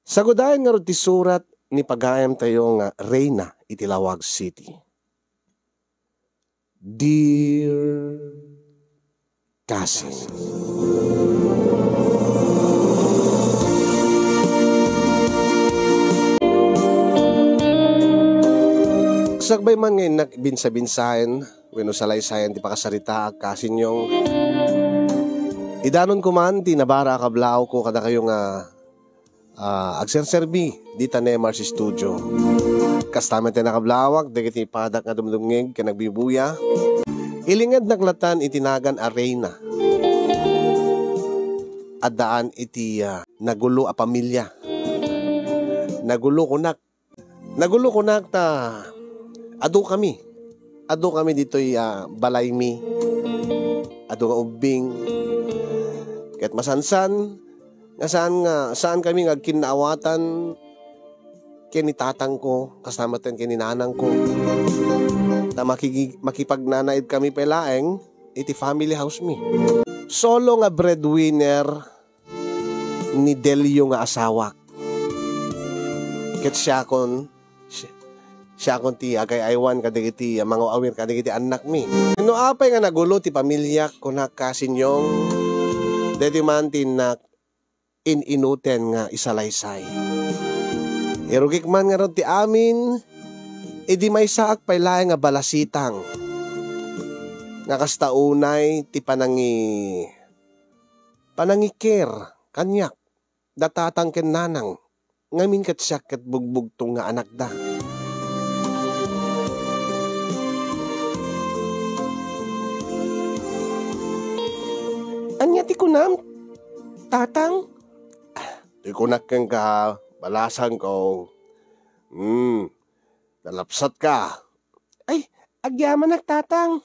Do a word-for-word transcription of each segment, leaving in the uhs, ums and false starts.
Sagudayen ngarud ti surat ni pagayamtayo nga reyna iti Laoag City. Dear Cousin. Sakbay man nga innak binsa-binsaen wenno salaysayan ti pakasaritaak, Cousin Yong, idanonko man ti nabara a kablaaw ko kadakayo nga ah, agserserbi dita Nemar's Studio. Kasta met ti nakablawak dagiti padak nga dumdumngeg ken agbibuya. Ilingednak latan iti nagan a reyna. Addaan iti, ah, nagulo a pamilia. Nagulo kunak. Nagulo kunak ta adu kami. Adu kami ditoy, ah, balaymi. Adu nga ubbing. Ket masansan nga saan nga, saan kami nga agkinnaawatan ken ni tatangko, kasta met ken ni nanangko. Ta makigi-, makipagnanaed kami pay laeng iti family house mi. Solo nga breadwinner ni Delio nga asawak. Ket siakon, si-, siakon ti agay-aywan kadagiti mangaw-awir kadagiti annakmi. No apay nga nagulo ti pamiliak, kunak, Cousin Yong, daytoy man ti innak in-inuten nga isalaysay. Irugik man ngarud ti amin, idi maysaak pay laeng nga balasitang nga kasta unay ti panangi-, panangi-care kaniak da tatang ken nanang, ngamin ket siak ket bugbugtong nga anakda. Ania ti kunam, tatang? Ti kunak kenka, balasangko. Hmm, nalapsatka. Ay, agyamanak, tatang.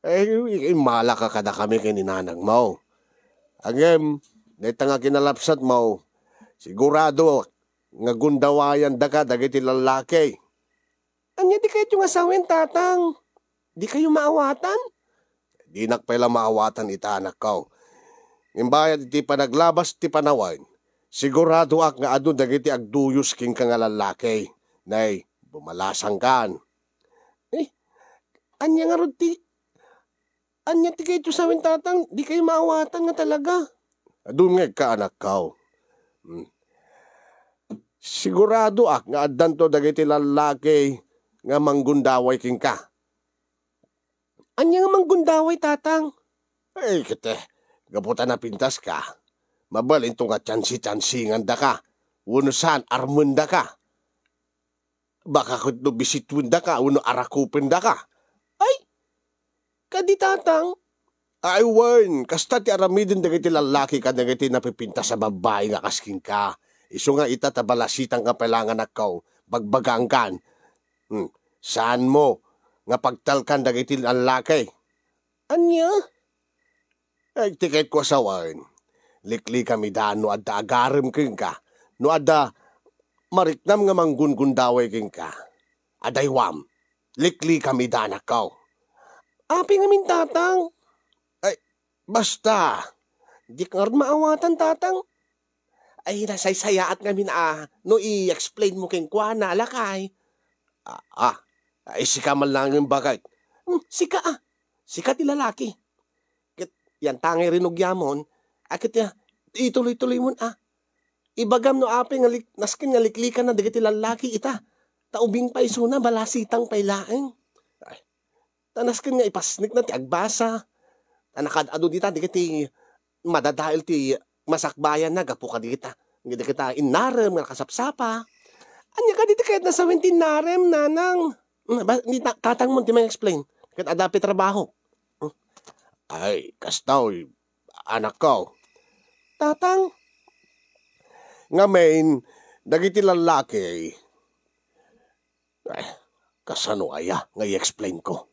Eh, immalaka kadakami ken ni nanangmo. Ngem, dayta nga kinalapsatmo, sigurado nga gundawayandaka dagiti lallaki. Ania ti kayatyo nga sawen, tatang? Dikayo maawatan? Dinak pay la maawatan ita, anakko. Ngem bayat iti panaglabas ti panawen, siguradoak nga adu dagiti agduyos kenka nga lallaki. Nay, bumalasangkan. Eh, ania ngarud ti, ania ti kayatyo sawen, tatang? Dikayo maawatan nga talaga. Dumngegka, anakko. Hmm. Siguradoak nga addanto dagiti lallaki nga manggundaway kenka. Ania nga manggundaway, tatang? Ay, ket, eh, gapu ta napintaska, mabalinto nga tiansi-tiansingandaka, wenno saan armendaka. Baka ket no bisituendaka wenno arakupendaka. Ay, kadi, tatang? Ay, wen, kasta ti aramiden dagiti lallaki kadagiti napipintas a babbai nga kas kenka. Isu nga ita ta balasitangka pay la nga anakko, bagbagangkan. Hmm, saanmo nga pagtalkan dagiti lallaki. Ania? Ay, ti kayatko a sawen, liklikam ida no adda agarem kenka, no adda mariknam nga manggungundaway kenka. Adaywam, liklikam ida, anakko. Apay ngamin, tatang? Ay, basta, dika ngarud maawatan, tatang. Ay, nasaysayaat ngamin a no i-explain mo kenkuana, lakay. Ah, ah, ay, sika man laeng, baket. Hmm, sika, ah. Sika ti lalaki. Ket, yan ta ngay rinugiamon, a ket, ah, ituloy-tuloymon, ah. Ibagam no apay nga lik-, nasken nga liklikanna dagiti lallaki ita. Ta ubing pay isuna, balasitang pay laeng. Ay, ta nasken nga ipasnekna ti agbasa. Ta nakaad-adu dita dagiti madadael ti masakbayanna gapu kadita. Dagita innarem nga nakasapsapa. Ania kadi ti kayatna sawen ti innarem, nanang? Hmm, ba, ni ta-, tatangmo ti mang-explain. Ket adda pay trabaho. Hmm. Ay, kastoy, anakko. Tatang? Ngamin, dagiti lallaki, ay, kasano aya nga i-explain ko?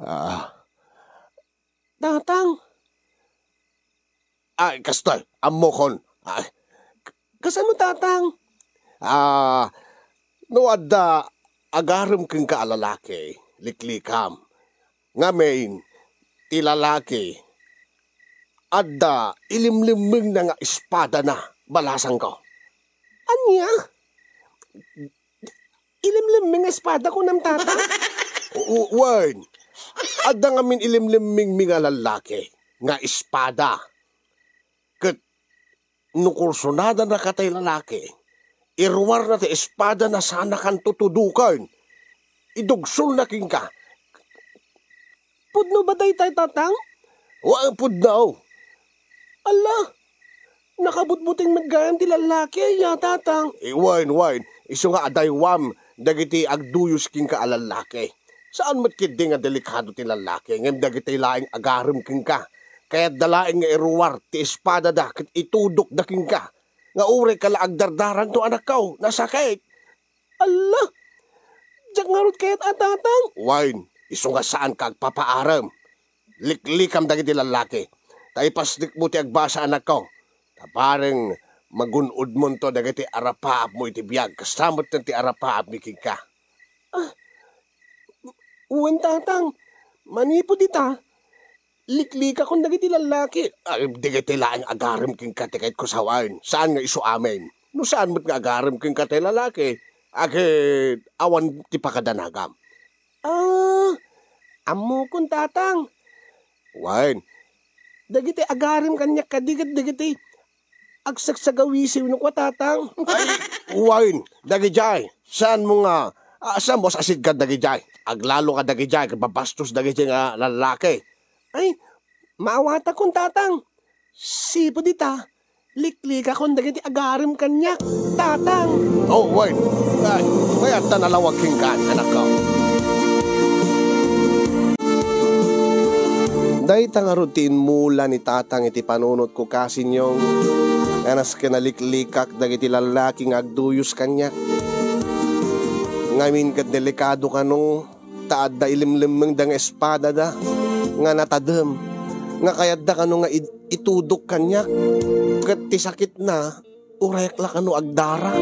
Ah. Tatang? Ay, kastoy, ammokon. Ay, k-, kasano, tatang? Ah, no adda agarem kenka a lalaki, liklikam. Ngamin, ti lalaki, adda ilimlimmengna nga espadana, balasangko. Ania? Ilimlimming nga espada, kunam, Tatang? U-, wen, adda ngamin ilimlimmingmi nga lallaki nga espada. Ket no kursonadanaka tay lalaki, iruarna ti espadana, saannakanto tudoken. Idugsolna kenka. Pudno ba daytay, Tatang? Wa, pudno. Alla, nakabutbuteng met gayam ti lallaki aya, Tatang. Eh, wen, wen. Isu nga adaywam dagiti agduyos kenka a lallaki. Saan met ketdi nga delikado ti lallaki, ngem dagiti laeng agarem kenka. Kayatda laeng nga iruar ti espadada ket itudokda kenka. Nga uray ka la agdardaranto, anakko, nasakit. Alla! Diak ngarud kayat a, Tatang. Wen, isu nga saanka agpapaarem. Liklikam dagiti lallaki. Ta ipasnekmo ti agbasa, anakko. Ta bareng magun-odmonto dagiti arapaapmo iti biag, kasta met ti arapaapmi kenka. Ah, wen, Tatang. Manipud ita, liklikakon dagiti lallaki. Ay, dagiti laeng agarem kenka ti kayatko sawen. Saan nga isu amin? No saan met nga agarem kenka ti lalaki, ket awan ti pakadanagam. Ah, ammokon, Tatang. Wen. Dagiti agarem kaniak kadi ket dagiti agsagsagawisiw no kua, Tatang. Ay, wen, dagidiay. Saanmo nga, ah, saanmo a siddaan dagidiay? Aglalo ka dagidiay, ket babastos dagidiay nga lallaki. Ay, maawatakon, Tatang. Sipud ita, liklikakon dagiti agarem kaniak, Tatang. Oh, wen. Ay, kayatda nalawag kenka, anakko. Dayta ngarud ti immula ni Tatang iti panunotko, kasinyong, nga nasken a liklikak dagiti lallaki nga agduyos kaniak. Ngamin ket delikado kano, ta adda ilimlimmingda nga espadada nga natadem, nga kayatda kano nga id-, itudok kaniak, ket ti sakitna, urayek la kano agdara.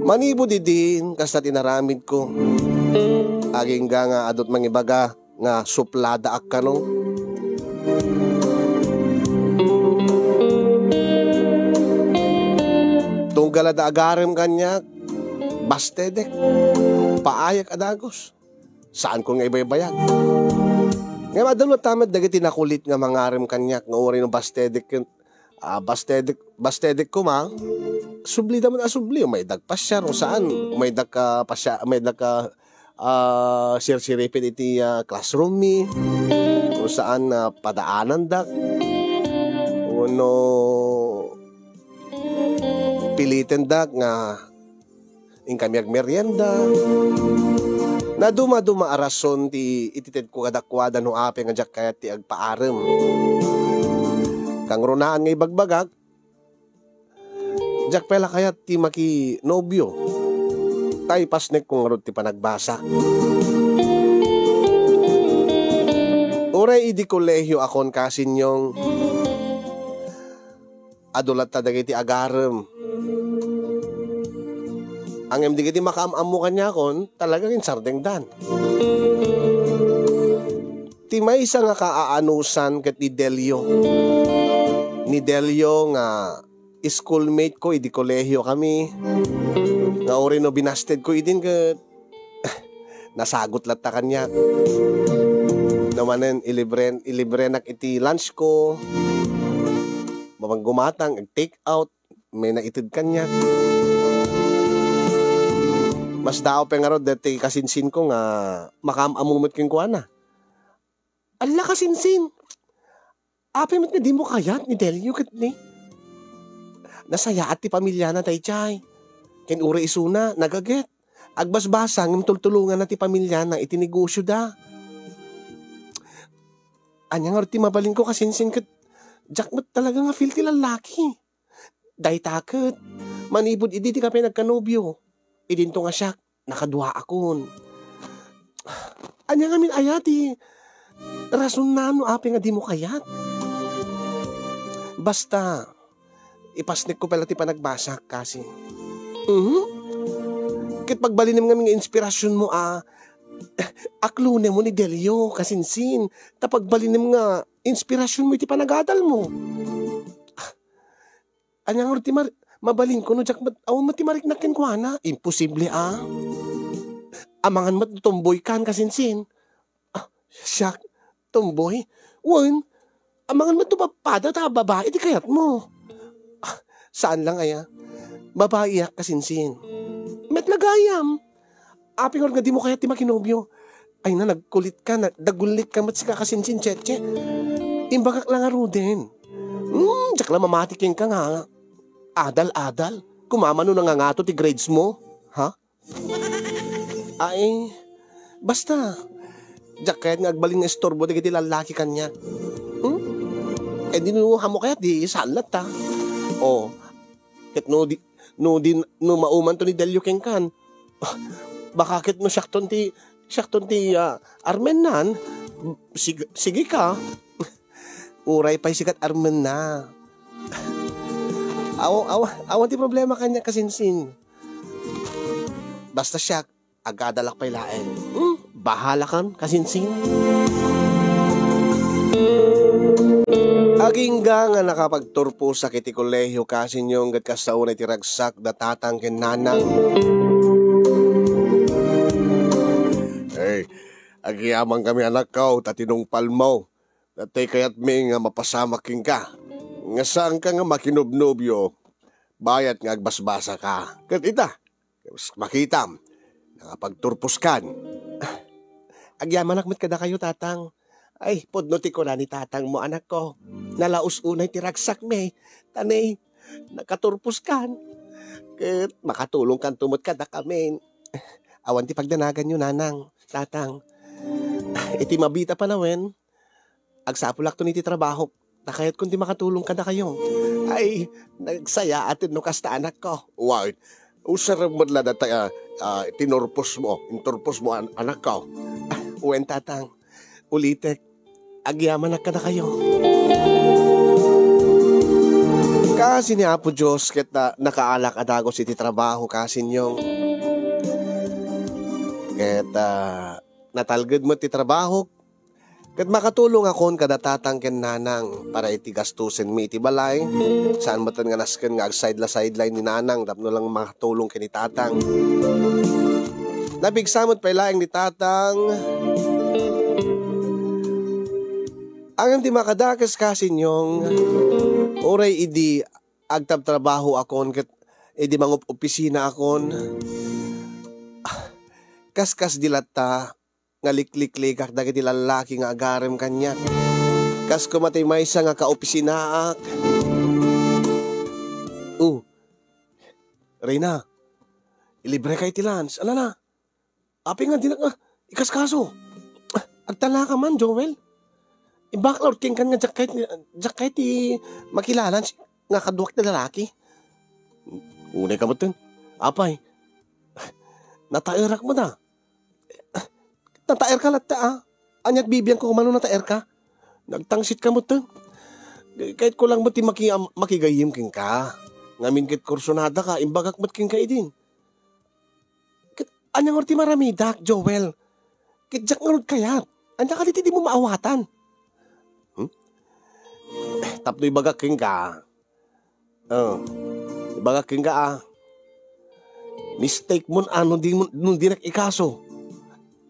Manipud idin, kasta ti inaramidko. Agingga nga adu ti mangibaga nga supladaak kano. Tunggal adda agarem kaniak, bastedek, paayak a dagus. Saanko nga ibaybayag. Ngem adda latta met dagiti nakulit nga mangarem kaniak nga uray no bastedek ken, ah, bastedek, bastedek koma, sublida met a subli, umaydak pasiar, o saan, umaydak ka pasia-, umaydak ka, ah, sirsiripit iti, ah, classroom mi, o saan, ah, padaanandak, wenno pilitendak nga inkami agmerienda. Nadumaduma a rason ti ititedko kadakuada no apay nga diak kayat ti agpaarem. Kangrunaan nga ibagbagak, diak pay la kayat ti makinobio. Ta ipasnekko ngarud ti panagbasa. Uray idi kolehioakon, kasinyong, adu latta dagiti agarem. Ngem dagiti makaam-ammo kaniakon, talaga insardengdan. Ti maysa nga kaanusan ket ni Delio. Ni Delio nga schoolmate ko idi kolehio kami. Nga uray no binastedko idin ket nasagut latta kaniak. No manen, ilibre-, ilibrenak iti lunch ko. Mapanggumatang, ag-take out, may naited kaniak. Masdaaw pay ngarud daytoy kasinsinko nga makaam-ammo met kenkuana. Alla, kasinsin, apay met nga dimo kayat ni Delio ket ni? Nasayaat ti pamiliana daydiay. Ken uray isuna, nagaget. Agbasbasa ngem tultulonganna ti pamiliana iti negosioda. Ania ngarud ti mabalinko, kasinsin, ket diak met talaga nga feel ti lallaki. Dayta ket, manipud idi dika pay nagkanobio, idinto nga siak, nakaduaakon. Ania ngamin aya ti rasonna no apay nga dimo kayat? Basta, ipasnekko pay la ti panagbasak, kasi. Mhm. Ket pagbalinem ngamin nga inspirasionmo a, a clone mo ni Delio, kasinsin. Ta pagbalinem nga inspirasionmo iti panagadalmo. Ania ngarud ti mar-, Mabalinko no diak met, awan met ti mariknak kenkuana. Imposible a. Amangan met no tomboy kan, kasinsin. Ah, siak, tomboy? Wen, amangan met no babpada ta babai ti kayatmo. Ah, saan lang aya. Babaiak, kasinsin. Met la gayam. Apay ngarud nga dimo kayat ti makinobio? Ay na, nagkulit ka, na, nagullit ka met sika, kasinsin, Cheche. Imbagak la ngaruden. Hmm, diak la mamati kenka nga adal-adal. Kumamano nangangato ti grades mo, ha? Ay, basta, diak kayat nga agbalin nga istorbo dagiti lallaki kaniak. Hmm? E di no, ammo kayat, di saan latta. O, ket no di, no di, no maumanto ni Delio kenkan, baka ket no siakton ti, siakton ti, ah, armennan, sig-, sige ka. Uray pay sikat armenna. Aw-, aw-, awan ti problema kaniak, kasinsin. Basta siak, agadalak pay laeng. Hmm, bahala kan, kasinsin. Agingga nga nakapagturposak iti kolehio, kasinsiong, ket kasta unay ti ragsak da tatang ken nanang. Hey, agyamankami, anakko, ta tinungpalmo. Natay kayatmi nga mapasamak kenka. Nga saanka nga makinobnobio, bayat nga agbasbasa ka. Ket ita, makitam, nakapagturpos kan. Agyamanak met kadakayo, tatang. Ay, pudno ti kuna ni tatangmo, anakko. Nalaus unay ti ragsakmi. Tanay, nakaturpos kan. Ket makatulong kanto met kadakami. Awan ti pagdanaganyo, nanang, tatang. Iti mabiit a panawen, agsapulakton iti trabahok, ta kayatkon ti makatulong kadakayo. Ay, nagsayaaten no kasta, anakko. Wen, usarem met la data, ah, ah, tinurpos mo, inturpos mo, an-, anakko. Wen, tatang, ulitek, agyamanak kadakayo. Kaasi ni Apo Dios ket, ah, nakaalak a dagus iti trabaho, kasinsiong. Ket, ah, natalged met ti trabahok, ket makatulongakon kada tatang ken nanang para iti gastusenmi iti balay. Saan metten nga nasken nga agsidla-sidlay ni nanang tapno lang makatulong ken ni tatang. Napigsa met pay laeng ni tatang. Ngem ti makadakes, kasinsiong, uray idi agtabtrabahoakon ket idi mangopisinaakon, kaskasdi latta nga liklikligak dagiti lallaki nga agarem kaniak. Kas koma ti maysa nga kaopisinaak. Oh, Reyna, ilibreka iti lunch. Ala na. Apay nga dinak nga ikaskaso? Agtalaka man, Joel. Imbagak la kenka nga diak kayat, diak kayat ti makilala nga kaduak ti lalaki. Unay ka metten. Apay, nataerak met a. Nataerka latta a. Ania't bibiangko koma no nataerka? Nagtangsit ka metten. Kayatko lang met ti maki-, makigayyem kenka. Ngamin ket kursunada ka, imbagak met kenka idin. Ket ania ngarud ti maramidak, Joel? Ket diak ngarud kayat. Ania kadi ti dimo maawatan? Hmm? Tapno ibagak kenka. Oh. Ibagak kenka, ah. Mistake mo, ah, no di mo, no dinak ikaso.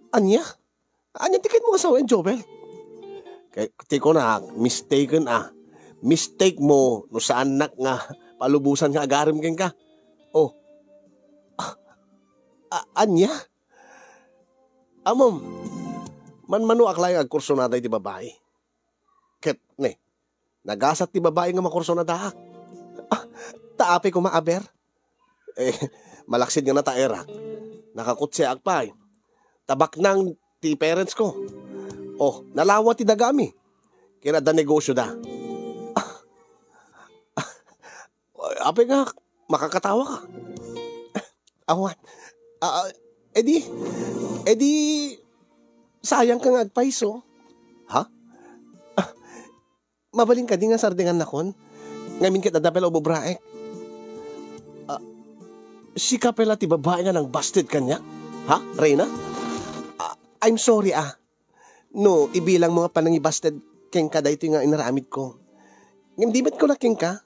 Ania? Ania ti kayat mo nga sawen, Joel? Kay, ti kunak, mistaken, ah. Mistake mo no saannak nga palubosan nga agarem kenka. Oh. Ah, a-, ania? Ammom, manmanoak laeng agkursunada iti babai. Ket, ne, nagasat ti babai nga makursunadaak. Ah, ta apay koma a ber? Eh, malaksid nga nataerak. Nakakutsiaak pay. Ta baknang ti parents ko. Oh, nalawa ti dagami. Ken adda negosioda. Ah, ah, apay nga makakatawa ka? Awan. Ah, ah, edi, edi, sayang ka nga agpayso. Ha? Ah, mabalin kadi nga sardengannakon? Ngamin ket adda pay la ububraek. Ah, sika pay la ti babai nga nangbasted kaniak? Ha, Reyna? Ah, I'm sorry, ah. No, ibilangmo nga panangibasted kenka daytoy nga inaramidko. Ngem di met kuna kenka?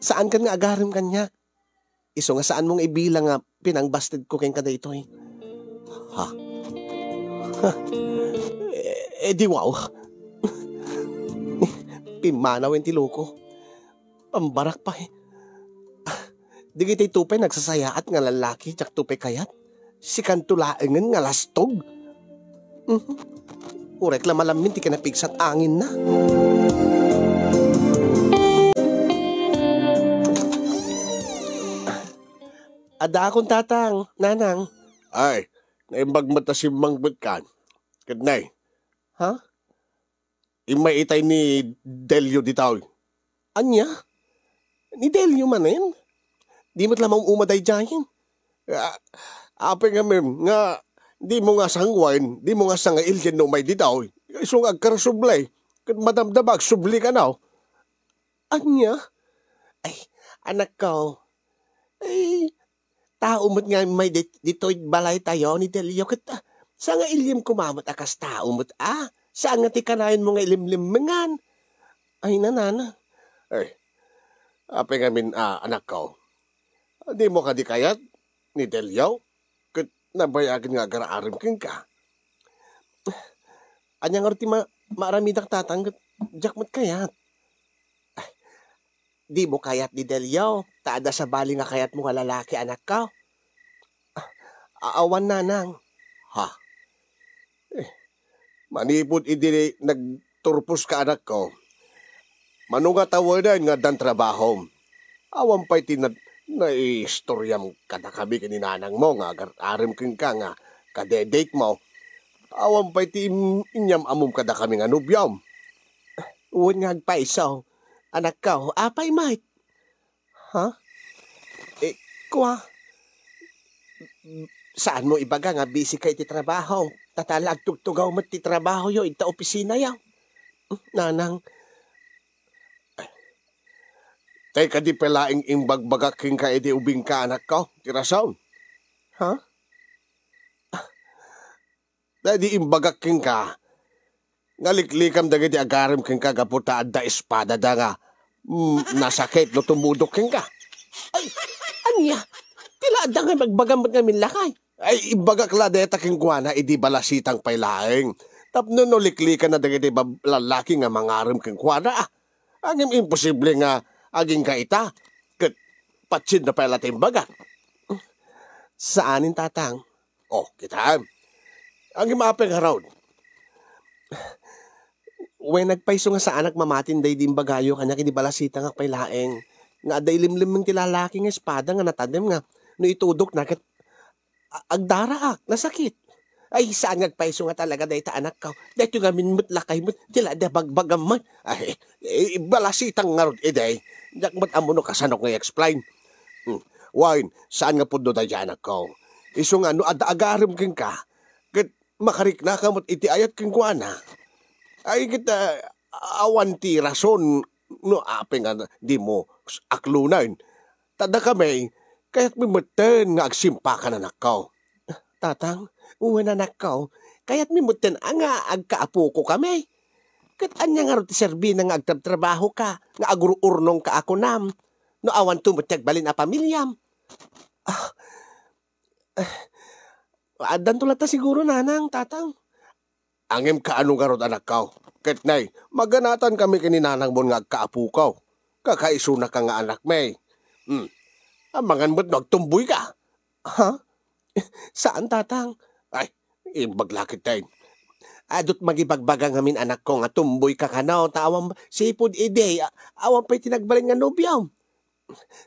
Saankan nga agarem kaniak. Isu nga saanmo nga ibilang nga pinangbastedko kenka daytoy. Ha? Ha? Eh, eh, di wow. Pimmanawen ti loko. Pambarak pay. Dagitoy pay nagsasayaat nga lallaki, diakto pay kayat. Sikanto laengen nga lastog. Mhm. Uray la malammin ti kinapigsat anginna. Addaakon, tatang, nanang. Ay, naimbag met a simmangbetkan. Ket nay. Ha? Immay itay ni Delio ditoy. Ania? Ni Delio manen? Di met la maum-uma daydiay. Ah, apay ngamin nga dimo nga sangwaen, dimo nga sangailien no umay ditoy. Isu nga agkarasubli. Ket madamdama agsubli kano. Ania? Ay, anakko. Ay, tao met nga immay dit-, ditoy balaytayo ni Delio ket, ah, sangailiem koma met a kas tao met, ah. Saan nga ti kanayon mo nga ilimlimmengan. Ay, nanana. Ay, apay ngamin, ah, anakko. Dimo kadi kayat ni Delio? Ket nabayagen nga agar-arem kenka. Ania ngarud ti ma-, maaramidak, tatang, ket diak met kayat. Dimo kayat ni Delio, ta adda sabali nga kayatmo nga lalaki, anakko? A-, awan, nanang. Ha? Eh, manipud idi nagturposka, anakko, mano nga tawenan nga addan trabahom? Awan pay ti na-, naiistoriam kadakami ken ni nanangmo nga agar-arem kenka nga kadedatemo? Awan pay ti im-, inyam-amom kadakami nga nobiom? Wen nga agpayso, anakko, apay met? Ha? Eh, kua, saanmo ibaga nga busy ka iti trabaho? Ta tala agtugtugaw met ti trabahoyo ita opisinayo. Nanang. Tay kadi pay laeng imbagbagak kenka idi ubingka, anakko, ti rason? Ha? Daydi imbagak kenka, nga liklikam dagiti agarem kenka gapu ta adda espadada nga, mm, nasakit no tumudok kenka. Ay, ania? Ti la adda nga ibagbagam met ngamin lakay? Ay, imbagak la dayta kenkuana idi balasitang pay laeng. Tapno no liklikanna dagiti bab-, lallaki nga mangarem kenkuana, ah. Ngem imposible nga agingga ita. Ket patien na pay la ti imbagak. Saanen, tatang. Oh, kitaem. Ngem apay ngarud? Wen, agpayso nga saanak mamatin daydi imbagayo kaniak idi balasitangak pay laeng nga adda ilimlimmeng ti lalaki nga espada nga natadem nga no itudokna ket a-, agdaraak, nasakit. Ay, saan nga agpayso nga talaga dayta, anakko. Daytoy ngamin met lakay met, ti la adda bagbagam met. Ay, eh, balasitang ngarud idi. Diak met ammo no kasano nga i-explain. Hmm. Wen, saan nga pudno daydiay, anakko. Isu nga no adda agarem kenka, ket makariknaka met iti ayat kenkuana. Ay, ket, ah, awan ti rason no apay nga dimo aklonen. Ta dakami, kayatmi metten nga agsimpakan, anakko. Tatang, wen, anakko, kayatmi metten a nga agkaapoko kami. Ket ania ngarud ti serbina nga agtrabtrabahoka, nga agur-urnongka a kunam, no awanto met ti agbalin a pamiliam? Ah, eh, addanto latta siguro, nanang, tatang. Ngem kaano ngarud, anakko? Ket nay, maganatan kami ken ni nanangmon nga agkaapoko. Kakaisuna ka nga anakmi. Hmm. Amangan met no agtumboy ka. Ha? Saan, tatang? Ay, imbag la ketdin. Adu't mangibagbaga ngamin, anakko, nga tumboy ka kano, ta awan sipud idi, a-, awan pay ti nagbalin nga nobiom.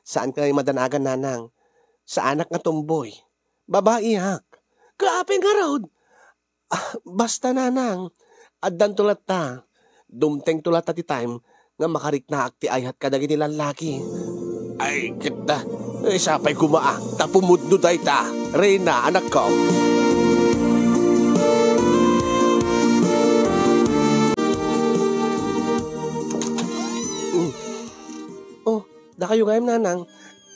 Saan ka nga madanagan, nanang? Saanak nga tumboy. Babaiak. Kaapay ngarud? Ah, basta, nanang, addanto latta. Dumtengto latta ti time nga makariknaak ti ayat kadagiti lallaki. Ay, ket, eh, sapay koma, ah, ta pumudno dayta, Reyna, anakko. Mm. Oh, dakayo gayam, nanang.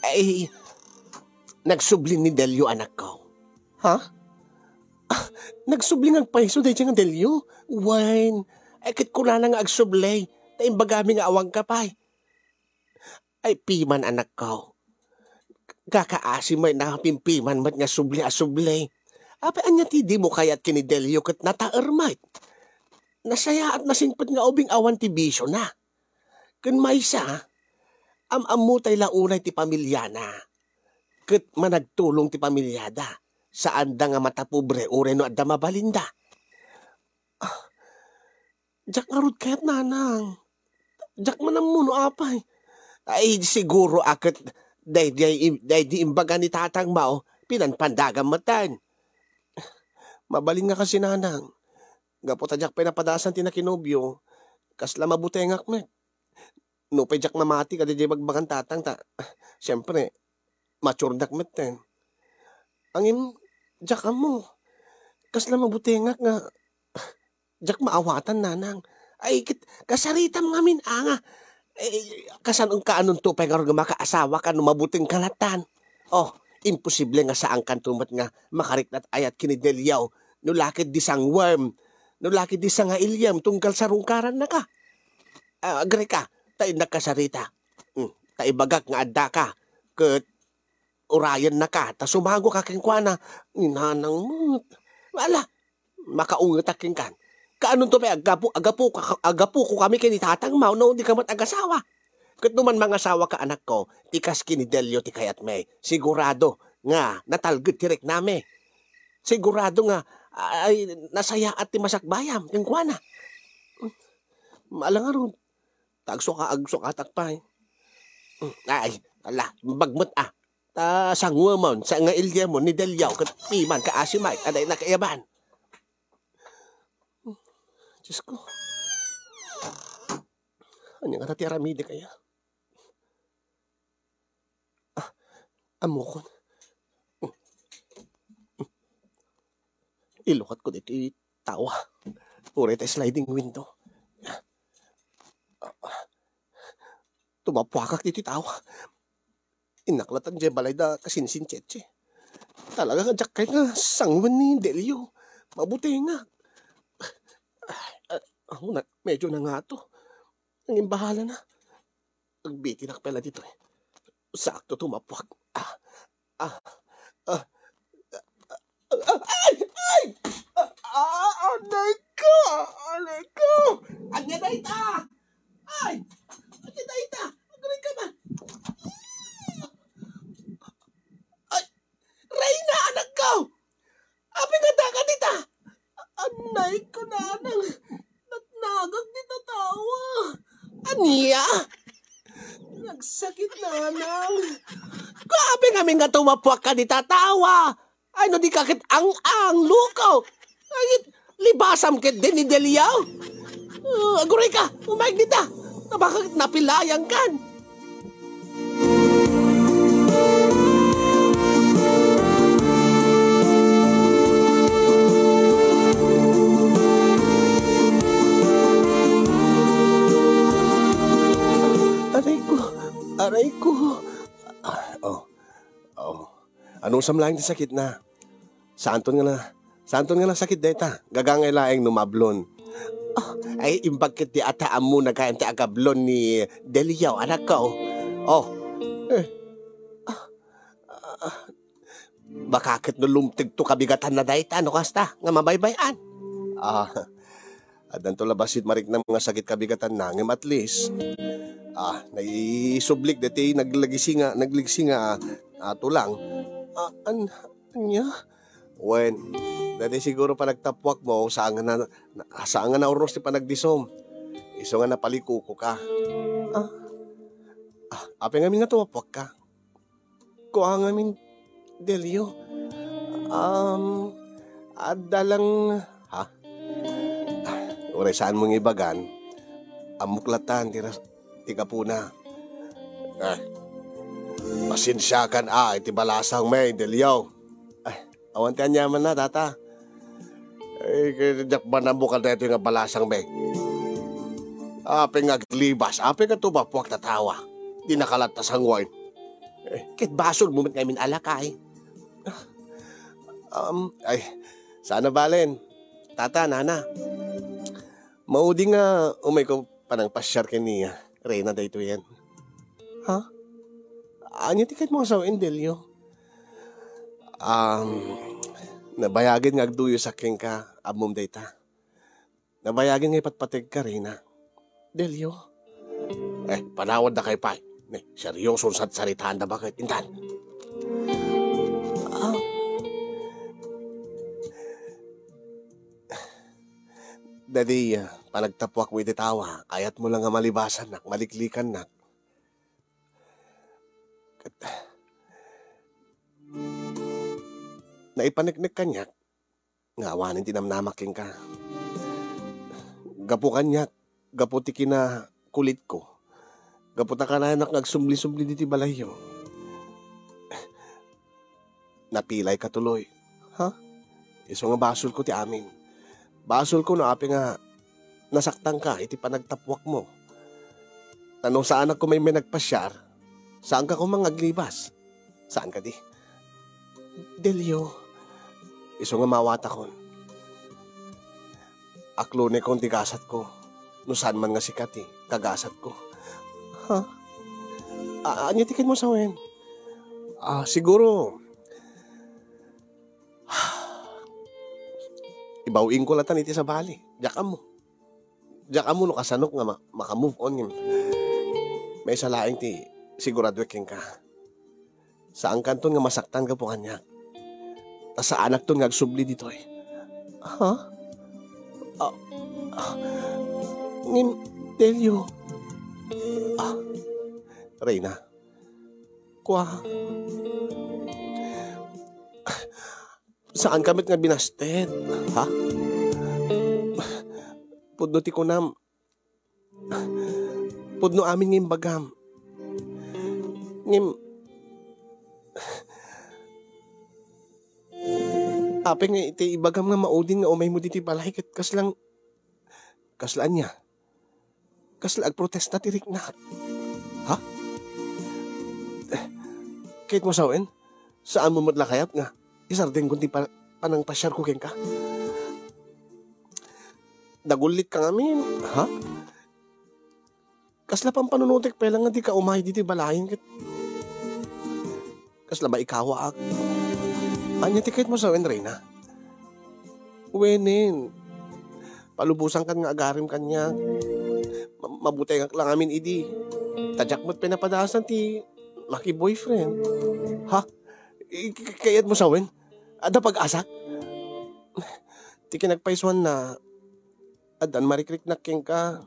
Ay, nagsubli ni Delio, anakko. Ha? Ah, nagsubli nga agpayso daydiay nga Delio? Wen, ay, ket kunana nga agsubli, ta imbagami nga awan ka pay. Ay, piman, anakko. Kakaasi met, napimpiman met nga subli a subli. Apay, ania ti dimo kayat ken ni Delio ket nataer met? Nasayaat nasingpet nga ubing awan ti bisiona. Ken maysa, am-ammotay la unay ti pamiliana. Ket managtulong ti pamiliada. Saanda nga matapobre uray no adda mabalinda. Ah, diak ngarud kayat, nanang. Diak man ammo no apay. Ay, siguro a ket daydi, daydi imbaga ni tatangmo, pinanpandagam metten. Mabalin nga kasi, nanang. Gapu ta diak pay napadasan ti nakinobio, kasla mabutengak met. Nupay diak mamati kadaydiay bagbagan tatang ta, siempre, maturedak metten. Ngem, diak ammo. Kasla mabutengak nga diak maawatan, nanang. Ay, ket, kasaritam ngamin, anga. Eh, kasan, kaanonto pay ngarud nga makaasawaka no mabutengka latan? Oh, imposible nga saankanto met nga makariknat ayat ken ni Delio, no la ket di sangwem, no la ket di sangailiem tunggal sarungkarannaka. Ah, agrika, ta innak kasarita. Hmm, ta ibagak nga addaka, ket urayennaka, ta sumangoka kenkuana, ni nanang met. Ala, makaungetak kenkan. Kaanonto pay aggapu-, aggapu-, aggapuko kami ken ni tatangmo no dika met agasawa? Ket no man mangasawaka, anakko, ti kas ken ni Delio ti kayatmi, sigurado nga natalged ti riknami. Sigurado nga, ay, nasayaat ti masakbayam kenkuana. Ala ngarud, ta agsuka-, agsukatak pay. Ay, ala, imbag met a. Ta sanguemon, sangailiemon ni Delio ket piman kaasi met a dayta kaayaban. Diosko. Ania ngata ti aramidek aya? Ah, ammokon. Ilukatko ditoy tawa. Uray ta sliding window. Tumappuakak ditoy tawa. Innak latan diay balay da kasinsintsetse. Talaga nga diak kayat nga sanguen ni Delio. Mabutengak. Ay, ah, ako na, medyo nangato. Nangin bahala na. Agbitinak pay la ditoy. Sakto tumappuak. Ah, ah, ah, ah, ah, ay, ay! Ah, ah, anay ko! Anay ko! Ania dayta? Ay! Ania dayta? Aguray ka ba? Ay! Reyna, anakko! Apay nga addaka dita? Anay ko, nanang, natnagak dita tawa. Ania? Nagsakit, nanang. Apay ngamin nga tumappuakka dita tawa? Ay, no dika ket ang-ang, luko. Ay, libasam ketdi ni Delio. Ah, aguray ka, umayeg dita. Tabaka ket napilayankan. Aray ko, aray ko. Ah, oh, oh. Anusam laeng ti sakitna. Saanton nga na, saanton nga nasakit dayta. Gagangay laeng no maablon. Ah, ay, imbag ket di ata ammona gayam ti agablon ni Delio, anakko. Oh. Eh. Ah, ah, baka ket no lumtegto kabigatanna dayta, no kasta, nga mabaybay-an. Ah, addanto la bassit mariknam nga sakit kabigatanna, ngem at least, ah, naisublik daytoy nagligsi nga, nagligsi nga, ah, tulang. Ah, an-, ania? Wen, daytoy siguro panagtappuakmo, saan nga na, saan nga naurnos ti panagdisom. Isu nga napalikukoka. Ah, ah, apay ngamin nga tumappuakka? Kua ngamin, Delio. Um, adda lang, ha? Ah, uray saanmo nga ibagan, ammok latan ti ras-, ti gapuna. Eh, pasensiakan a iti balasangmi, Delio. Ay, awan ti aniamanna, tata. Ay, ket diak man ammo kadaytoy nga balasangmi. Apay nga aglibas, apay nga tumappuak ta tawa. Di nakalat ta sanguen. Eh, ket basolmo met ngamin a lakay. Um, ay, saan a balen. Tata, nana. Maudi nga umayko panangpasiar ken ni Reyna daytoyen. Ha? Ania ti kayatmo nga sawen, Delio? Um, nabayagen nga agduyosak kenka, ammom dayta. Nabayagen nga ipatpategka, Reyna. Delio? Eh, panawandak pay. Ne, serioson sarsaritaanda baket. Intan. Ah. Dadi, ah, panagtapuakmo iti tawa, kayatmo lang nga malibasannak, maliklikannak. Ket, naipaneknek kaniak nga awanen ti namnamak kenka. Gapu kaniak, gapu ti kinakulitko, gapu ta kanayanak nga agsubli-subli ditoy balayyo. Napilayka tuloy. Ha? Isu nga basolko ti amin. Basolko no apay nga nasaktanka iti panagtapuakmo. Ta no saanak koma met nagpasiar, saanka koma nga aglibas. Saan kadi? Delio, isu nga maawatakon. Aklonekon ti gasatko. No saan man nga sika ti kagasatko. Ha? A-, ania ti kayatmo sawen? Ah, siguro, ibaw-ingko latta iti sabali. Diak ammo. Diak ammo no kasanok nga ma-, maka-move on ngem maysa laeng ti siguraduek kenka. Saankanton nga masaktan gapu kaniak. Ta saanakton nga agsubli ditoy. Ha? Ah, ah, ngem, Delio. Ah, Reyna. Kua. Saanka met nga binasted, ha? Pudno ti kunam. Pudno amin nga imbagam. Ngem, apay nga iti ibagam nga maudin nga umaymo ditoy balay ket kasla, kasla ania? Kasla agprotesta ti riknak. Ha? Kayatmo sawen? Saanmo met la kayat nga isardengko ti pa-, panangpasiarko kenka? Nagullitka ngamin, ha? Kasla pampanunotek pay lang nga dika umay ditoy balayen ket kasla maikawaak. Ania ti kayatmo sawen, Reyna? Wenen, palubosankan nga agarem kaniak. Ma-, mabutengak la ngamin idi. Ta diak met pay napadasan ti maki-boyfriend. Ha? I-, k-, kayatmo sawen? Adda pag-asak? Ti kinagpaysuanna, addan marikriknak kenka.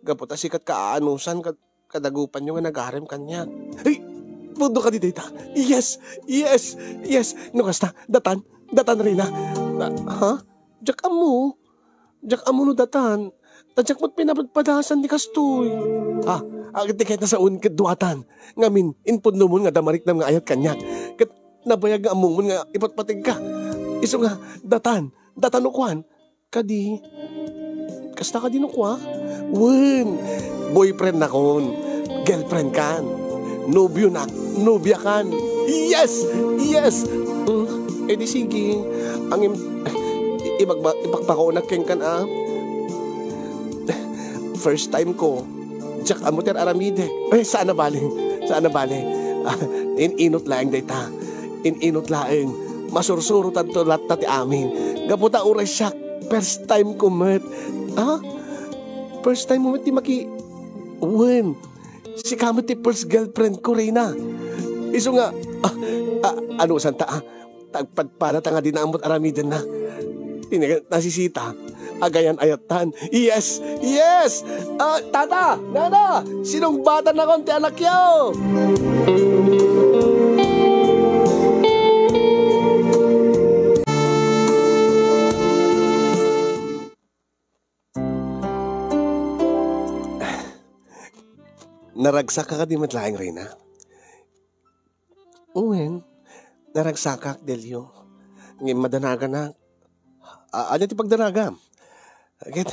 Gapu ta sika ti kaanusan kad-, kadagupanyo nga nagarem kaniak. Ay! Pudno kadi dayta. Yes! Yes! Yes! No kasta, datan, datan, Reyna. Na, ha? Diak ammo. Diak ammo no datan. Ta diak met pinapadpadasan ti kastoy. Ah, agad ti kayat na saon ket duatan. Ngamin, impudnomon nga adda mariknam nga ayat kaniak. Ket nabayag nga ammomon nga ipatpategka. Isu nga, datan, datan no kuan. Kadi, kasta kadi no kua? Wen, boyfriend nakon, girlfriend kan, nobio nak, nobia kan. Yes! Yes! Mm, eh di sige. Angem, i-, ibagba-, ibagbakonak kenkan, ah. First time ko, diak ammo ti ar-aramidek. Eh, saan a bale? Saan a bale? Ah, in-inot laeng dayta. In-inot laeng. Masursurotanto latta ti amin. Gapu ta uray siak, first time ko met. Ha? First time mo met ti maki-, wen. Sika met ti first girlfriend ko, Reyna. Isu nga, ah, ah, ano santa, ah? Tagpadpada ta nga dina ammo't aramidenna. Ti na-, nasisita, agayan-ayattan. Yes! Yes! Ah, tata! Nana! Sinungbatannakon ti anakyo! Naragsakka kadi met laeng, Reyna? Wen, naragsakak, Delio. Ngem madanaganak. A-, ania ti pagdanagam? Ket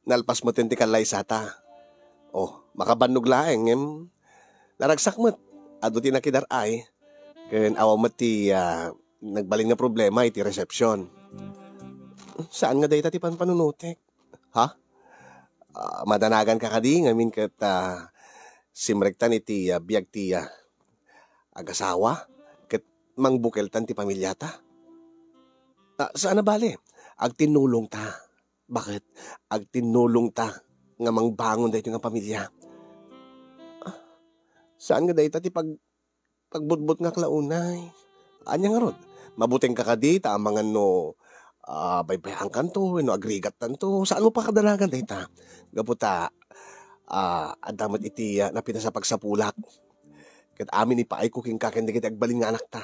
nalpas metten ti kallaysata. Oh, makabannog laeng, ngem naragsak met. Adu ti nakidar-ay. Ken awan met ti, ah, nagbalin nga problema iti resepsiyon. Saan nga dayta ti panpanunotek? Ha? Ah, madanaganka kadi ngamin ket, ah, Simrektan iti, ah, biag ti, ah, agasawa, ket mangbukeltan ti pamiliata. Ah, saan a bale, agtinnulongta. Baket? Agtinnulongta nga mangbangon daytoy nga pamilia. Ah, saan nga dayta ti pag-, pagbutbutngak la unay? Ania ngarud? Mabutengka kadi ta amangan no, ah, baybayaankanto wenno agrigattanto? Saanmo pakadanagan dayta? Gapu ta, ah, adda met iti, ah, napintas a pagsapulak. Ket amin ipaayko kenka ken dagiti agbalin nga anakta.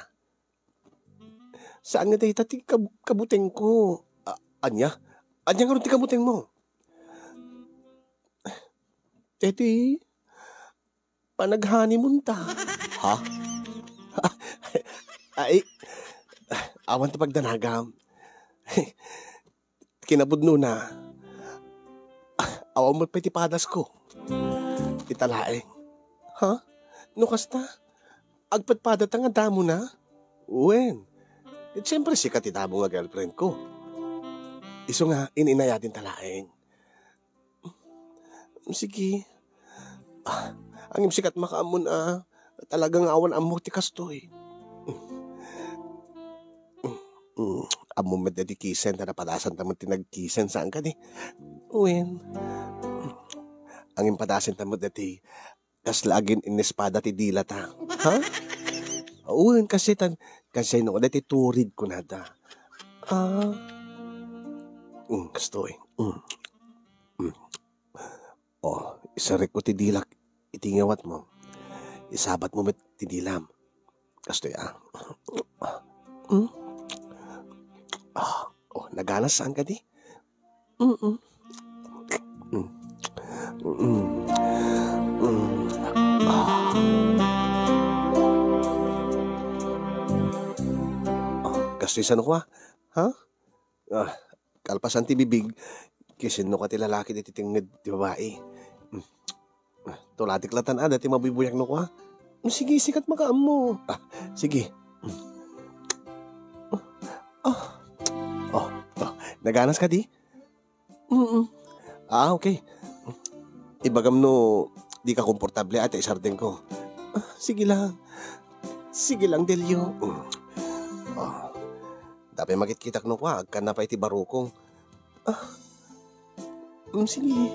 Saan nga dayta ti kab-, kabutengko? A-, ania? Ania ngarud ti kabutengmo? Daytoy panag-honeymoonta. Ha? Ay, awan ti pagdanagam. Kinapudnona, awan met pay ti padasko. Ita laeng. Ha? No kasta, agpadpadata nga damona? Wen, ket siempre, sika ti damo nga girlfriendko. Isu nga, in-inayadinta laeng. Sige. Ah, ngem sika ti makaammon a, talaga nga awan ammok ti kastoy. Mm, ammom met daydi kisen, ta napadasanta met ti nagkisen, saan kadi? Wen. Ngem padasenta met daydi kasla agin-inespada ti dilata. Ha? Wen, kasi tan, kasi no, daydi turid kunada. Ah. Mm, kastoy. Mm. Mm. O, isirrekko ti dilak iti ngawatmo. Isabatmo met ti dilam. Kastoy, ah. Mm. Ah, o, naganas saan kadi? Mm-mm. Mm. Mm. Mm. Ah. Ah, kastoy sano ko, ah? Ha? Ah, kalpasan ti bibig, kisenno ka ti lalaki diti tengnged ti babai. Hmm. Ah, tulatek latan a, dati mabuybuyak no kua. Hmm, sige, sikat makaammo. Ah, sige. Hmm. Ah, ah, ah, naganas ka di? Mm. Ah, okay. Ibagam no di ka komportable, ate, isardeng ko. Ah, sige lang. Sige lang, Delio. Mm. Ah. Dapay makitkitak no kua, agkanna pay ti barukong. Ah. Mm, sige.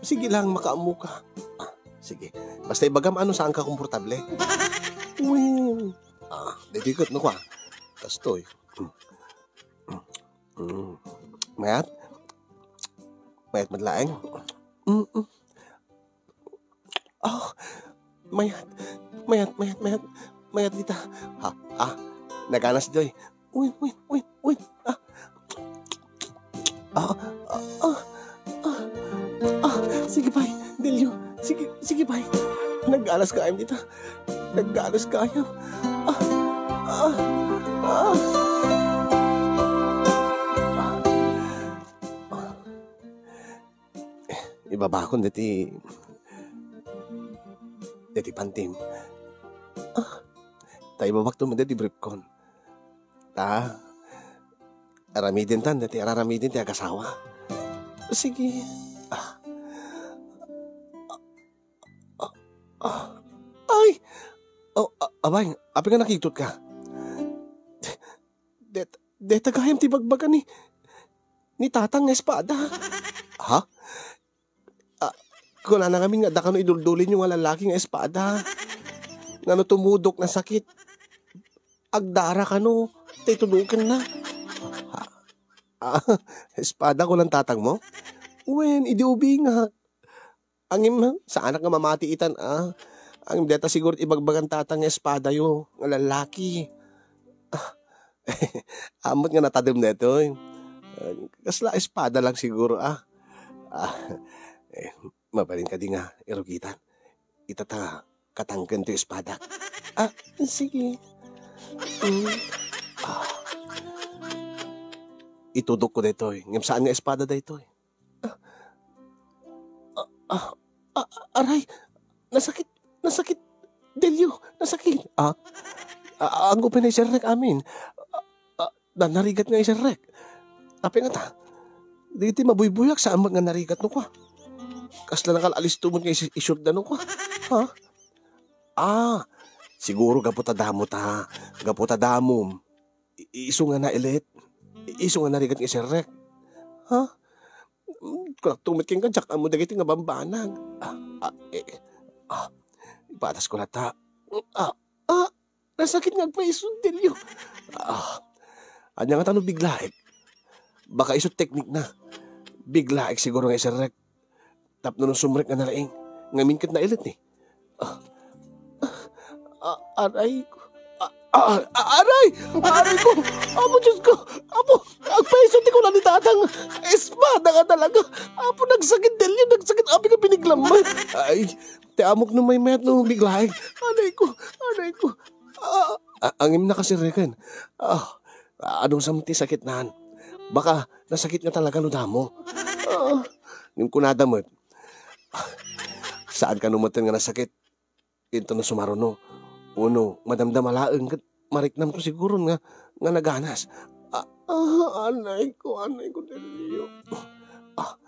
Sige lang, makaammo ka. Ah, sige. Basta ibagam ano saan ka komportable. Uy. Ah, ditoy ket no kua. Kastoy. Mm. Mm. Mm. Mayat? Mayat met laeng? Mm-mm. Oh, mayat, mayat, mayat, mayat, mayat dita. Ha, ah, naganas, Joy. Wait, wait, wait, wait. Ah. Ah, ah, ah, ah, ah, sige, bay. Delio, sige, sige, bay. Naganas ka, ayam dita. Naganas ka, ayam. Ah, ah, ah. Ah. Ibabakon deti, deti pantim. Ah, ta ibabakto met deti briefkon. Ta, aramiden tan, deti araramiden ti agasawa. Sige. Ah. Ah, ah. Ay! Oh, a-, abay, apay nga nakigtot ka? Det-, deta gayam ti bagbaga ni, ni Tatang nga espada. Ha? Ah, kunana ngamin nga adda kano iduldulinyo nga lalaki nga espada. Nga no tumudok, nasakit. Agdara kano, tay tudukenna. Ha? Ah, espada kunan tatang mo? Wen, idi ubingak. Ngem, saanak nga mamati itan, ah. Ngem deta siguro ibagbagan tatang nga espadayo nga lalaki. Ah, ammot nga natadem daytoy. Ah, kasla espada lang siguro, ah. Ah, eh, mabalin kadi nga irugitan. Ita ta katangken ti espada. Ah, sige. Mm. Ah. Itudok ko daytoy. Ngem saan nga espada daytoy? Ah, ah, ah, ah, aray! Nasakit! Nasakit! Delio! Nasakit! Ah, ah, anggo pay naiserrek amin. Ah, ah, na-, narigat nga iserrek. Apay ngata? Dagiti mabuybuyak, saan met nga narigat no kua? Kasla nakal-alisto met nga isi-, isyuddan ko. Ha? Ah, siguro gapu ta damo ta. Gapu ta damom. I-, isu nga nailit. I-, isu nga narigat nga iserrek. Ha? Mm, kunakto met kenka, diak ammo dagiti nga bambanag. Ah, ah, eh, ah, ipatas ko latta. Ah, ah, nasakit nga agpaiso, Delio. Ah, ania nga tano biglaek? Baka isu teknik na. Biglaek siguro nga iserrek. Tapno no sumrek nga nalaing, ngamin ket nailet ni. Ah, ah, ah, aray ko. Ah, ah, ah, aray! Aray ko! Apo, Diyos ko! Apo, agpaiso ti kuna ni Tatang. Espada nga talaga. Apo, nagsakit, Delio, nagsakit. Apo nga piniglammat. Ay, ti amok no maymayat no biglaeng. Aray ko, aray ko. Ah, ah, angim na kasireken. Ah, ano sa ti sakit nan? Baka nasakit nga talaga no damo. Ah, ngem kunada met, saan kano metten nga nasakit? Inton no sumaruno, uno, madamdama laeng ket mariknamto siguron nga, nga naganas. Ah, ah, anay ko, anay ko, Delio. Ah,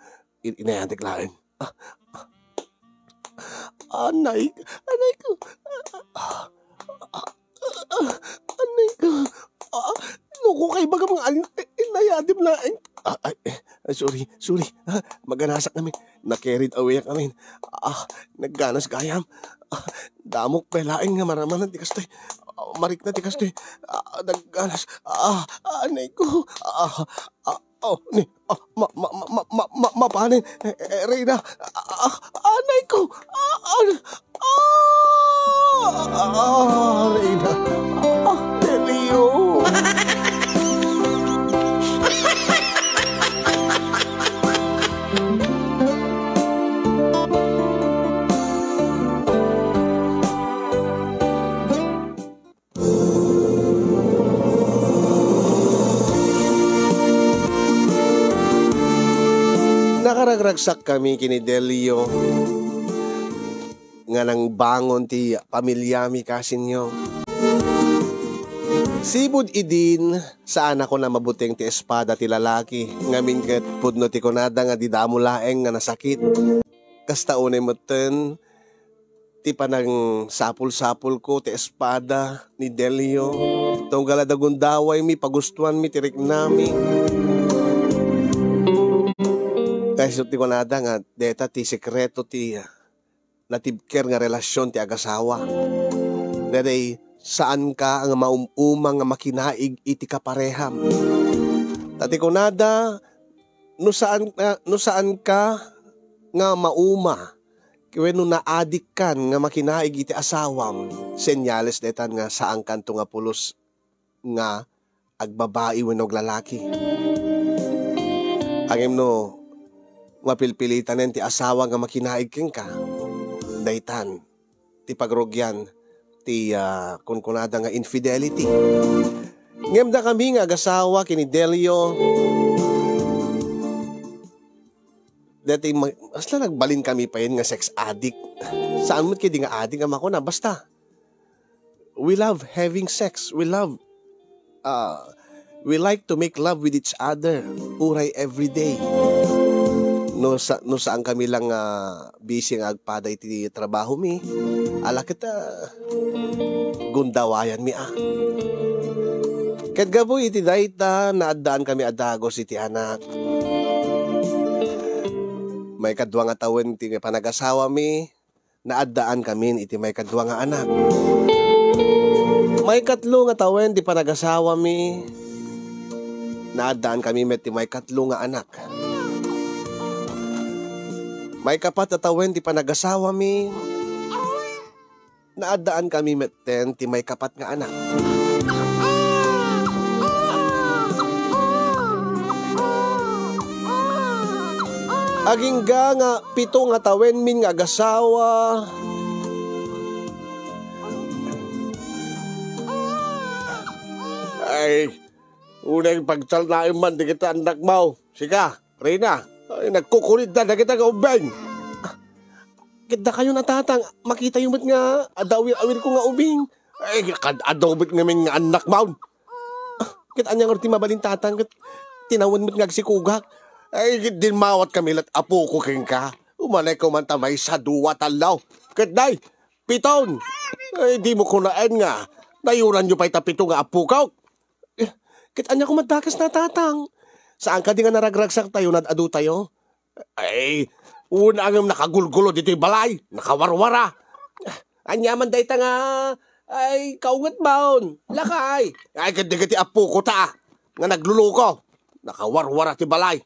in-, inayatek laeng. Ah, ah, anay, anay ko. Ah, ah, ah, anay ko. Ah, no ko kay bagam nga an-, eh, inayadem laeng. Ah, ay, eh, ay, sorry, sorry. Ah, maganasak kami. Na-carried away kami. Ah, nagganas gayam. Ah, damok pay laeng nga maramanan ti kastoy. Ah, marikna ti kastoy. Ah, nagganas. Ah, anay ko. Ah, ah, oh, ni, ah, ma, ma, ma, ma, ma, ma, mapanen. Eh, eh, Reyna. Ah, ah, anay ko. Ah, ah, ah, ah, Reyna. Ah, Delio. Nakaragragsak kami ken ni Delio nga nangbangon ti pamiliami kasinyo. Sipud idin, saanakon a mabuteng ti espada ti lalaki, ngamin ket pudno ti kunada nga di damo laeng nga nasakit. Kasta unay metten ti panangsapul-sapulko ti espada ni Delio. Tunggal a dagundawaymi, pagustoanmi ti riknami. Kayat ti kunada nga deta ti sekreto ti natibker nga relasyon ti agasawa. Daydiay, saanka nga maum-uma nga makinaig iti kapareham. Ta ti kunada, no saan, ah, no saanka nga mauma, wenno naadikkan nga makinaig iti asawam, senyales daytan nga saankanto nga pulos nga agbabai wenno aglalaki. Ngem no mapilpilitanen ti asawa nga makinaig kenka, daytan ti pagrugian ti, ah, kunkunada nga infidelity. Ngem dakami nga agasawa ken ni Delio, daytoy ma-, kasla nagbalin kami payen nga sex addict. Saan met kadi nga addict nga makuna, basta we love having sex. We love, uh, we like to make love with each other. Uray every day. No sa-, no saan kami lang, ah, busy nga agpada iti trabaho mi, ala ket, ah, gundawayan mi, ah. Ket gapu iti dayta, naaddaan kami a dagus iti anak. Maikadua nga tawen ti panagasawami, naaddaan kamin iti maikadua nga anak. Maikatlo nga tawen ti panagasawami, naaddaan kami met ti maikatlo nga anak. Maikapat a tawen ti panagasawami, naaddaan kami metten ti maikapat nga anak. Agingga nga pito nga tawenmin nga agasawa. Ay, unay pagtalnaem man dagiti annakmo. Sika, Reyna, ay, nagkukulit da dagita nga ubbing. Ket dakayo a tatang, makitayo met nga adda awir-awirko nga ubbing. Ay, kad-, adda met ngamin nga annakmo. Ah, ket ania ngarud ti mabalin, tatang, ket tinawen met nga agsikugak. Ay, ket dinmawat kami lat apoko kenka. Umanay ko man ta maysa, dua, tallo. Ket nay, piton. Ay, dimo kunaen nga nayuranyo pay ta pito nga apokok. Eh, ket ania koma dakes na, Tatang? Saan kadi nga naragragsak tayo, nad-adu tayo? Ay, wen a ngem nakagulgulo ditoy balay, nakawarwara. Ania man dayta nga, ay, kaungetmon, lakay. Ay, ket dagiti apoko ta, nga nagluluko. Nakawarwara ti balay.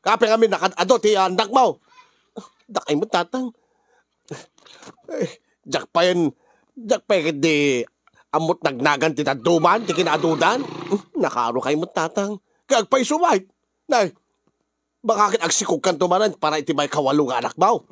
Kape ngamin, nakad-adu ti annakmo. Dakay met, Tatang. Eh, diak payen, diak pay ketdi ammot nagnagan ti dadduma, ti kinaadudan. Nakaaro kay met, Tatang. Kay agpayso met. Nay, baka ket agsikogkanto manen para iti maikawalo nga anakmo.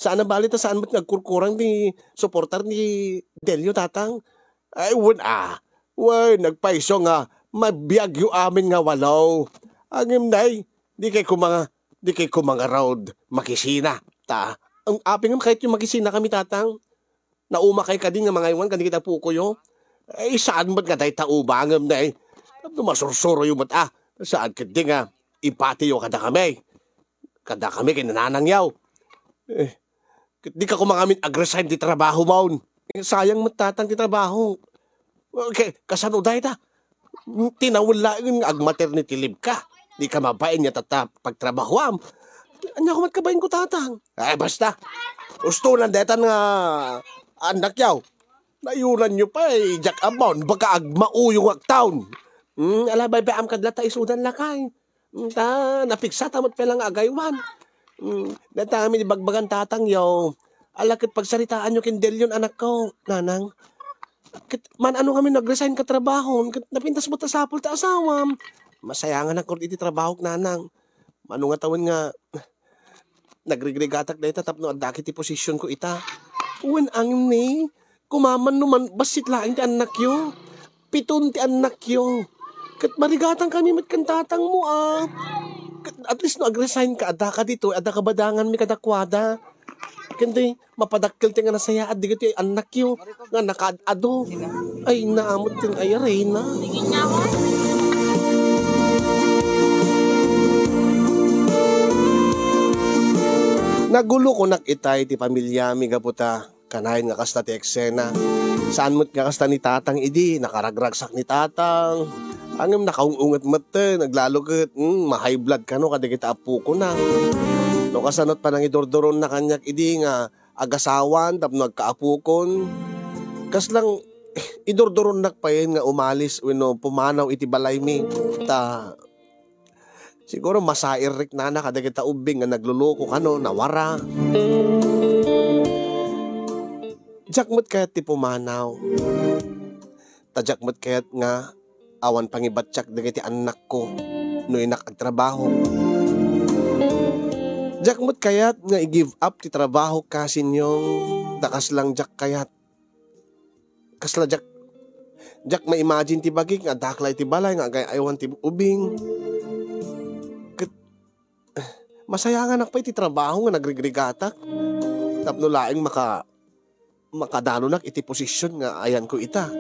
Saan a bali ta saan met nga agkurkurang ti suportar ni Delio, Tatang. Ay, wen a. Wen, nagpayso nga mabiagyo amin nga walo. Ngem nay, di kay koma nga, di kay koma nga raod makisina. Ta, ang apingem kayatyo makisina kami, Tatang. Nauma kay kadi nga mangaywan kadi kita pukoyo. Ay, saan met nga dayta umangem, nay? Tapno masursuroyo met a. Saan ketdi nga ipatiyo kadakami. Kadakami ken nanangyo. Eh, ket di ka koma ngamin ag-resign ti trabahomon. Eh, sayang met, Tatang, ti trabaho. Okay, kasano dayta? Tinawel laeng nga ag-maternity leave ka. Di ka mabain nga tatta pagtrabahoam. Ania koma met kabain ko, Tatang? Ay, basta. Ustonan daytan nga annakyo. Nayuranyo pay, diak ammo, baka agmauyong nga agtawn. Hmm, ala, baybayaam kad la ta isudan, lakay. Hmm, ta, napiksata met pay la nga agaywan. Hmm, dayta amin ibagbagan, Tatangyo. Ala, ket pagsaritaanyo ken Delion, anakko, Nanang. Ket man-ano ngamin nag-resign ka trabahom, ket napintas met a sapul ta asawam. Masayanganak ngarud iti trabahok, Nanang. Mano nga tawen nga nagrigrigatak dayta tapno adda ket ti posisionko ita. Wen, angem ni, kumaman no man, bassit laeng ti annakyo. Piton ti annakyo. Ket marigatankami met ken tatangmo, a. Ket at least no ag-resign ka, adda ka ditoy, adda kabadanganmi kadakuada. Ken ti mapadakkel ti nga nasayaat dagiti annakyo nga nakaad-adu. Ay, naamot ken ay, Reyna. Nagulokonak itay ti pamilyami gapu ta kanayon nga kasta ti eksena. Saan met nga kasta ni Tatang idi, nakaragragsak ni Tatang. Ngem nakaung-unget metten, aglalo ket, hmm, ma-high blood kano kadagiti appokona. No kasano't panangidurduronna kaniak idi nga agasawan tapno agkaapokon. Kaslang idurduronnak payen nga umalis wenno pumanaw iti balaymi. Ta siguro masairriknana kadagita ubbing nga nagluluko kano, nawara. Diak met kayat ti pumanaw. Ta diak met kayat nga awan pangibattiak dagiti annakko no innak agtrabaho. Diak met kayat nga i-give up ti trabaho, kasinyong, ta kaslang diak kayat. Kasla diak, diak ma-imagine ti bagik nga addak la iti balay nga agay-aywan ti ubing. Ket masayanganak pay ti trabaho nga nagrigrigatak tapno laeng maka-, makadanonak iti posisyon nga ayanko ita.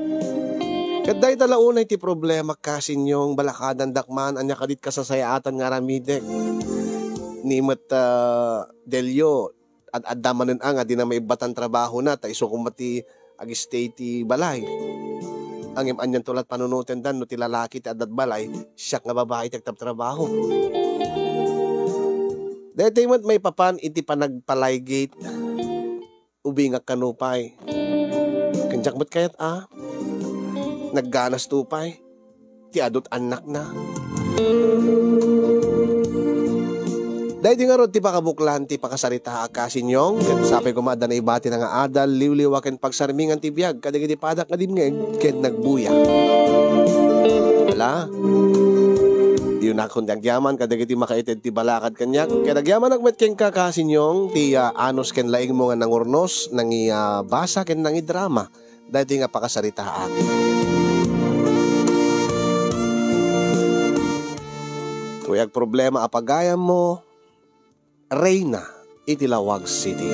Ket dayta la unay ti problema, kasinyong, balakadandak man, ania kadit kasasayaatan nga aramidek. Ni met, ah, Delio, ad-adda manen a nga dina maibbatan trabahona, ta isu koma ti ag-stay ti balay. Ngem anianto la't panunotendan no ti lalaki ti addad balay, siak nga babai ti agtabtrabaho. Daytoy met maipapan iti panagpalaygit, ubingak kano pay. Ken diak met kayat a nagganasto pay ti adu't annakna. Daydi ngarud ti pakabuklan ti pakasaritaak, kasinyong, ket sapay koma adda naibatina nga adal, liwliwa ken pagsarmingan ti biag kadagiti padak nga dimngeg ken nagbuya. Ala, diyonakon ti agyaman kadagiti makaited ti balakad kaniak, ket agyamanak met kenka, kasinyong, ti, ah, anus ken laingmo nga nangurnos, nangi-, ah, basa ken nangidrama daytoy nga pakasaritaak. Ti agproblema a pagayammo, Reyna iti Laoag City.